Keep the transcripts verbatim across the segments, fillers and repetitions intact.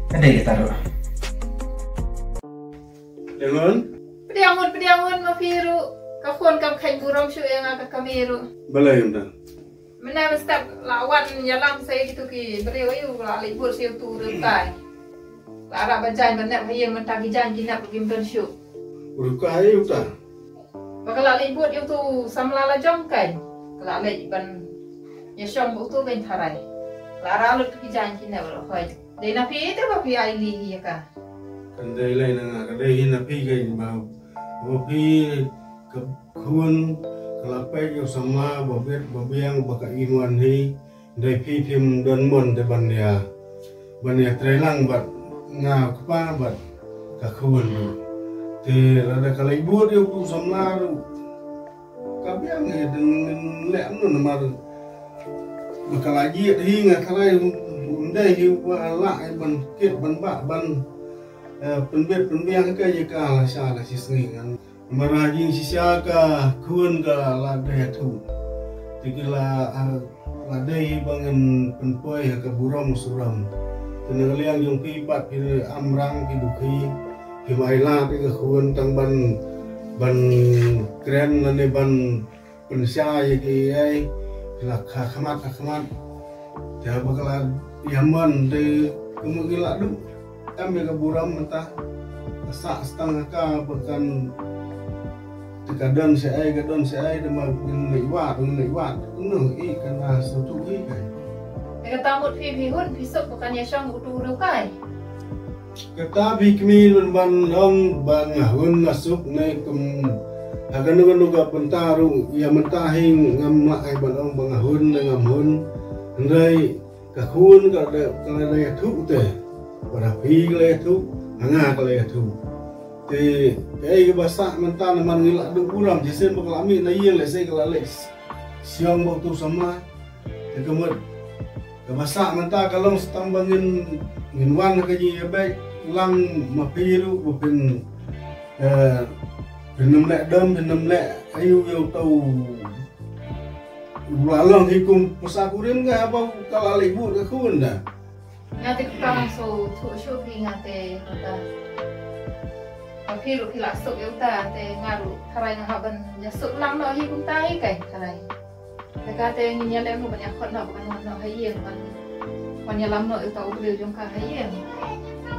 Ka dei kata ruh. Pdiang un? Pdiang un, pdiang un ma phi ruh. Ka khun kam kheiñ burom shuh ïa nga ka kmie ruh. Balei ym dang? Mynne mynstep la wan ïalam sa ïa kitu ki briew, aïu la leit bud sa ïa utu u riewkai. La rah ba jaiñ ban nep ha ïing, mynta ki jaiñ ki nep ruh kim don shuh. U riewkai aïu ta? Ba ka la leit bud ïa utu samla la jong kai. Ka la leit ban ïashong bad utu ban tharai. La rah lut ki jaiñ ki nep ruh hoi. Dei na phi te ba phi ai lih ïa ka. Kan dei lei na nga, ka dei hi na phi ka ba, ba phi ka khun ka la peit ïa u samla ba bit ba biang ba ka im wan hi. Dei phi phim don mon te ban ïa, ban ïa trei lang bad nga u kpa bad ka khun ruh. Te lada ka leit bud ïa utu samla ruh. Ka biang hi, dang ngin leh kumno namar ba ka la jied hi, nga tharai ym dei hi ba lah hi ban kit ban bah ban, eh, pynbit pynbiang ka ïa ka la sha la shisngi ngan. Namar ha jingshisha ka khun ka la dei ïathuh. Te ki la, ah, la dei hi ba ngin pynpoi ha ka burom surom. Te na ka liang jong phi pat phi amrang phi dukhi. Phi mai lad ïa ka khun tang ban, ban kren lane ban pynshai ïa kiei, phi la kha khmat kha khmat. Te haba ka la ïa mon te kumno ngi la duh. Em ïa ka burom mynta. Ka sah stang ha ka ba kan te ka don shaei, ka don shaei, te ma ngin leit wad, ngin leit wad. Kumno i kan ha satu i kai. Te kata mut phi phi hun phi suk ba kan ïashong utu u riewkai. Kata phi kmie ban ban ong ba nga hun nga suk ne kum ha kano kano ka bynta ruh ïa mynta hi ngam lah ai ban ong ba nga hun ne ngam hun. Hynrei ka khun ka la, ka la ïathuh te. Ba da phi ka la ïathuh, ha nga ka la ïathuh. Te kaei kaba sah mynta namar ngi la duh burom, shisien ba ka la mih na ïing lehse ka la leit shong bad utu samla. Te ka mut kaba sah mynta ka long sa tang ba ngin, ngin wan ha ka jingïabeit lang ma phi ruh ba phin, eh, phin ym leh dom, phin ym leh aïu ïa uto u la long hi kum pisa kurim ka haba ka la leit bud ka khun da. Nga te kata nga sngewthuh shuh phi nga te kata. Ba phi ruh phi la suk ïa uta te nga ruh tharai nga hap ban ïa suk lang noh hi kumta hi kai tharai. Te kata ngin ïaleh noh ban ïakhot noh ban wan noh ha ïing ban, ban ïalam noh ïa uta u briew jong ka ha ïing.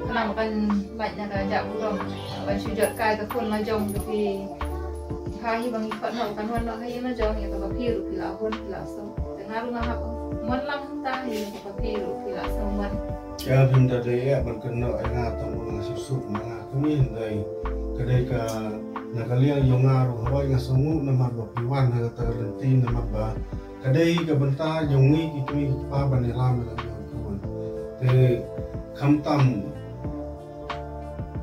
Khnang ban lait na ka jaitbynriew ban shu jot kai ka khun la jong te phi ha hi ban ïakhot noh ban wan noh ha ïing la jong ïa kaba phi ruh phi la hun phi la suk. Te nga ruh nga hap mon lang ta hi ïa kaba phi ruh phi la suk man. Ïa phin ta dei ïa ban kynnoh ïa nga tang ba nga suk suk ma nga kmie hynrei ka dei ka na ka liang jong nga ruh hawai nga sngewnguh namar ba phi wan ha kata ka lynti namar ba ka dei ka bynta jong ngi ki kmie ki kpa ban ïalam ïa la jong ka khun. Te khamtam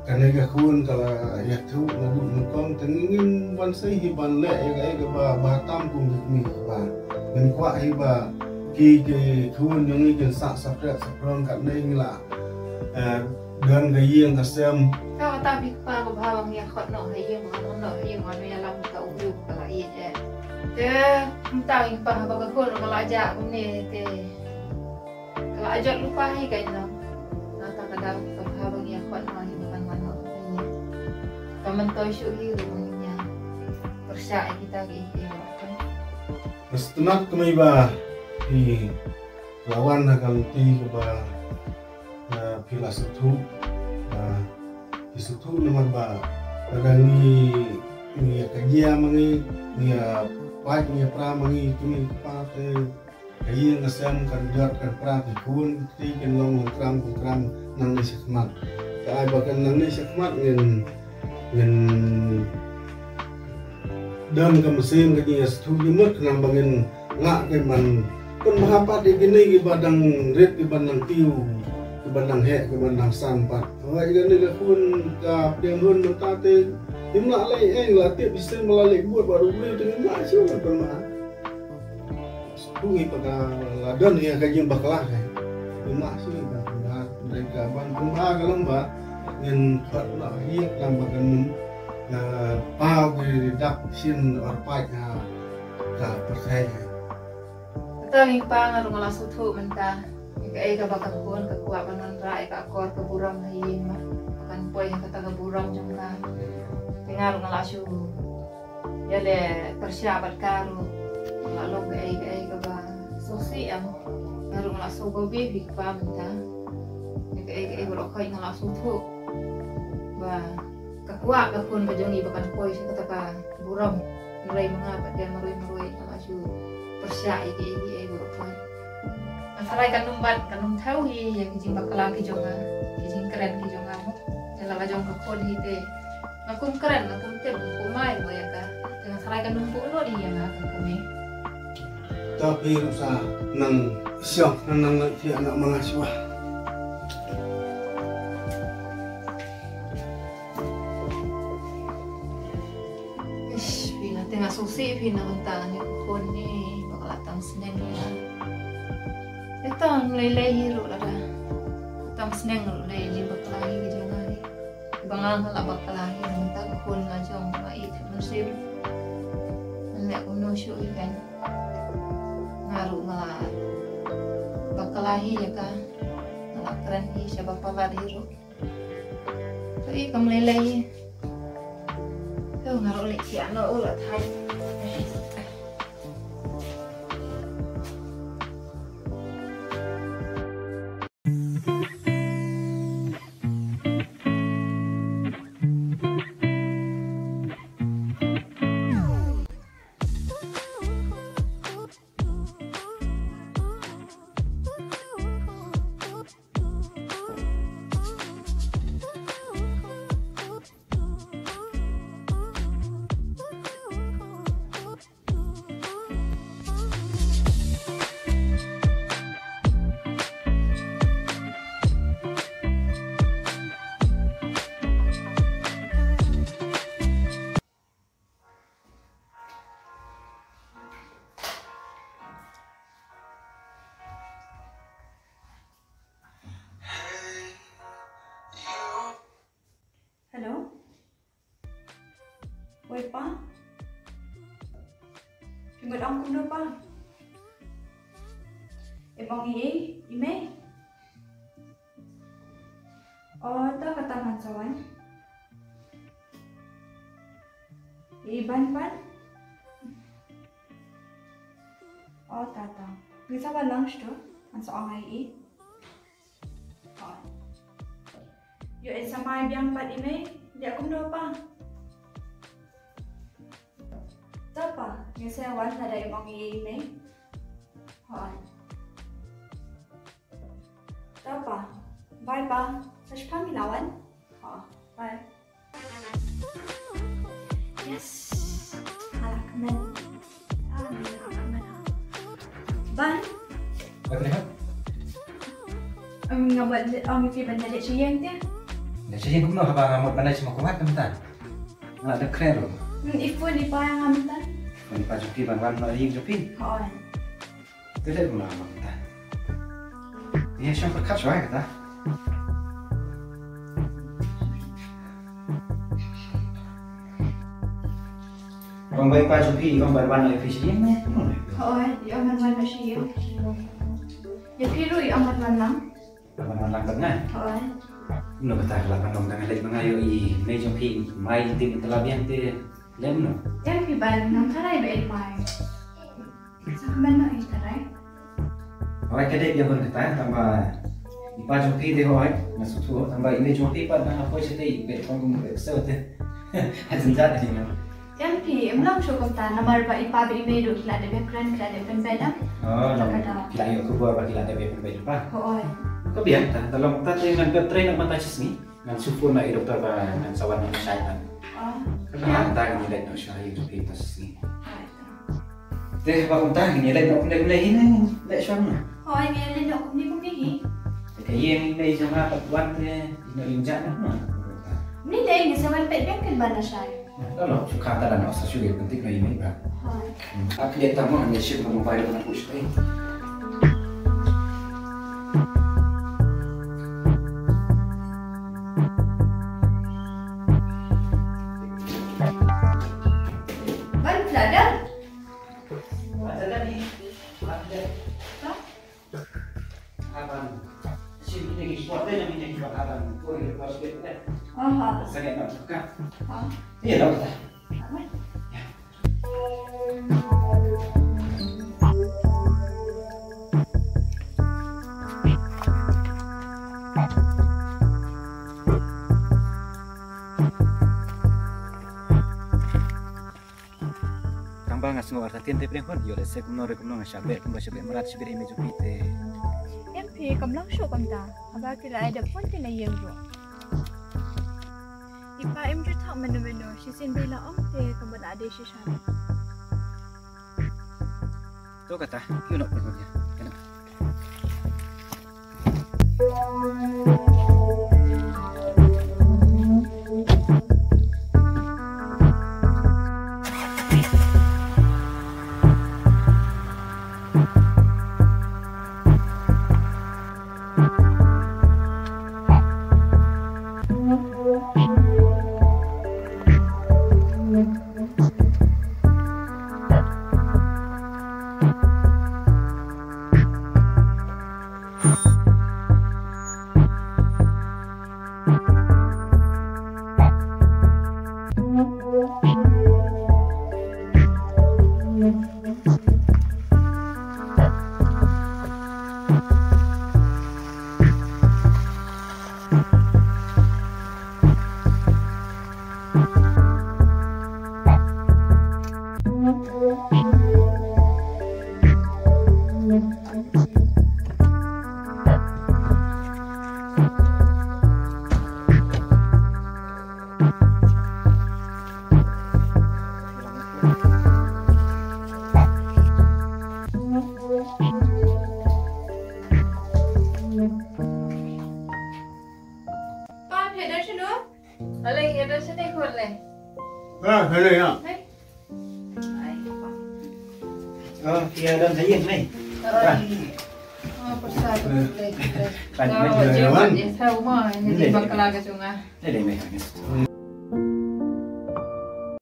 kane ka khun ka la ïathuh naduh nyngkong te ngin wan sei hi ban leh ïa kaei kaba bha tam kum ki kmie ki kpa. Ngin kwah hi ba ki ki khun jong ngi kin sah sapriat saprong katne ngi la eh, don ka ïing ka sem. Ka kata phi kpa ka bha ba ngi ïakhot noh ha ïing, ba ngi noh ha ïing, ba ngi ïalam ka u briew ka la ïeit eh. Te mynta ngi kpa ba ka khun ka la jah kumne te ka la jot lypa hi ka ïing. Kata ka daw ka bha ba ngi ïakhot noh hi ba kan wan noh ha ïing. Ka myntoi shuh hi ruh ba ngi ïa pyrshah ïa kita ki ïing. Bas tynat kmie ba hi la wan ha ka lynti kaba, eh, phi la sngewthuh, ba phi sngewthuh namar ba lada ngi, ngi ïa ka jia ma ngi, ngi ïa pait, ngi ïa pra ma ngi, kmie kpa te ka ïing ka sem kan jot kan pra ki khun ki kti kin long lyngkhrang lyngkhrang nangne shakhmat. Te ai ba kan nangne shakhmat ngin, ngin don ka mynsiem ka jingïasngewthuh jingmut khnang ba ngin lah ka ban pynbha pat ïa kine kiba dang rit kiba dang kiew kiba dang heh kiba dang san pat. Hooid kane ka khun ka pdiang hun mynta te ngim lah leh ei, la tip shisien ba la leh bud bad u briew te ngim lah shuh ban pynbha. Sngewthuh ïa ka la don ïa ka jingbakla ka. Ngim lah shuh ban pynbha, dei ka ban pynbha ka long ba ngin khot noh ïa ka ba kan nym, eh, paw ki dak shin or paid ha ka pyrthei. Kata ngi pa nga ruh nga la sngewthuh mynta. Ïa kaei kaba ka khun ka Ba ban wanrah ïa ka akor ka burom ha ïing ma. Kan poi ha kata ka burom jong ka. Te nga ruh nga la shu ïaleh pyrshah bad ka ruh. Nga la long kaei kaei kaba sngewsih em. Nga ruh nga la sngewbha bha ïa ka mynta. Ïa kaei kaei baroh khoit nga la sngewthuh. Ba ka kwah ka khun ka jong ngi ba kan poi sha kata ka burom. Hynrei ma nga pat de marwei marwei nga la shu pyrshah ïa kiei kiei baroh khoit. Nga tharai kan ym ban, kan ym thaw hi ïa ki jingbakla ki jong nga, ki jingkren ki jong nga mo. Ïa la ka jong ka khun hi te nga kum kren, nga kum tip, nga kum mai mo ïa ka. Te nga tharai kan ym buh lut hi ïa nga ka kmie. To phi ruh sa nang shong, nang nang leit thiah noh ma nga shuwa. Ish, phi, nga te nga sngewsih phi na bynta kane ka khun ne, ba ka la tang sneng ïa nga. Te to, ym lei lei hi ruh lada tang sneng ruh lei, jingbakla hi ka jong nga hi. Ba nga nga la bakla hi na bynta ka khun la jong, nga ïeit mynsiem. Ngan leh kumno shuh hi kan. Nga ruh nga la bakla hi ïa ka. Nga la kren hi shaba palat hi ruh. Ka i kam lei lei. Ka nga ruh leh ki ano u la thai. Hello. Wei pa. Phi mut ong kumno pa? Em ong i, i mei. O, to kata ngan sa wan. I ban ban. O, ta ta. Ngi sa wan lang shuh. Ngan sa ong i. Ïoh, in sa mai biang pat i mei, ïa kumno pa? To pa, ngi sa wan lada i mong i mei. Hooid. To pa. Bye pa. Sa shu pang i la wan. Hooid. Bye. Yes. Ala kmen. Ah, ala kmen. Ban. Ba kren hok? Em, nga buat, em, phi ban leit sha ïing te. Leit sha ïing kumno haba nga mut ban leit sha ma Kumat mynta. Nga la dep kren ruh. Hmm, i phone i pa ïa nga mynta. Phone i pa jong phi ban wan na ïing jong phi. Hooid. Te leh kumno ma kata. Ïa shong pyrkhat shuwa kata. Ong ba i pa jong phi ong ban wan ïa phi sha ïing ne? Hooid, i ong ban wan sha ïing. Ïa phi ruh i ong ban wan lang. Ban wan lang bad nga. Hooid. Kumno kata ka lah ban long, tang nga leit ma nga ïoh i mei jong phi mai lynti mynta la biang te. Lem no. Em phi ban ngam tharai ba i mai. Sa kmen no i tharai. Alright, ka dei biang ban kata, tang ba i pa jong phi te hooid, nga sngewthuh, tang ba i mei jong phi pat nang ha poi shatei, i bet khong kum i bet ksew te. Ha jynjar te nga. Em phi, em long shuh kumta, namar ba i pa bad i mei ruh ki la dep ïakren, ki la dep pynbeit em. Oh, long. Kata. Ki la ïoh khubor ba ki la dep pynbeit pa. Hooid. Ka biang ta, ta long ta te ngan pep trei na mynta shisngi. Ngan shu phone na i doktor ba ngan sa wan na shai tan. Ah. Ka na ta ngan leit na shai tu phi ta sngi. Te ba kumta ngan leit na kumne kumne hi ne leit shon na. Hooid, ngan leit na kumne kumne hi. Te ka ïing i mei jong nga pat wan te ino ïing jat na. Ni te ngi sa wan peit biang kan ban na shai. Ka long shu kata da na sa shu ïa pyntik na i mei ba. Hooid. Hmm. Ak leit ta mo ngan leit shim na mobile na push te. Ban pla da. Ban pla da ni. Ban pla da. Ha? Ha ban. Shim ni Aha. Iya, dah, dah. Tang ba nga sngew artatien te pdeng hon, ïoh lehse kumno re kumno nga shah beh kumba shah beh mrad shibit ïa i mei jong phi te. Em phi kam long shuh kumta. Haba ki la ai da phone te nga ïeng ruh. I pa im ju thok mano mano, shisien ba i la ong te kam ba la dei shisha. To kata, ïoh noh pdeng hon ïa. Kena. Pa, phi don shano? Alai, ïa don shane khun lei. Ah, hello ya. Hai. Hai, pa. Oh, phi ïa don ha ïing mei. Hai. Oh, pasa tu lei. Pan mei. Oh, jom wan. Ïa sa uma, ini di bakla ka sunga. Lei lei mei.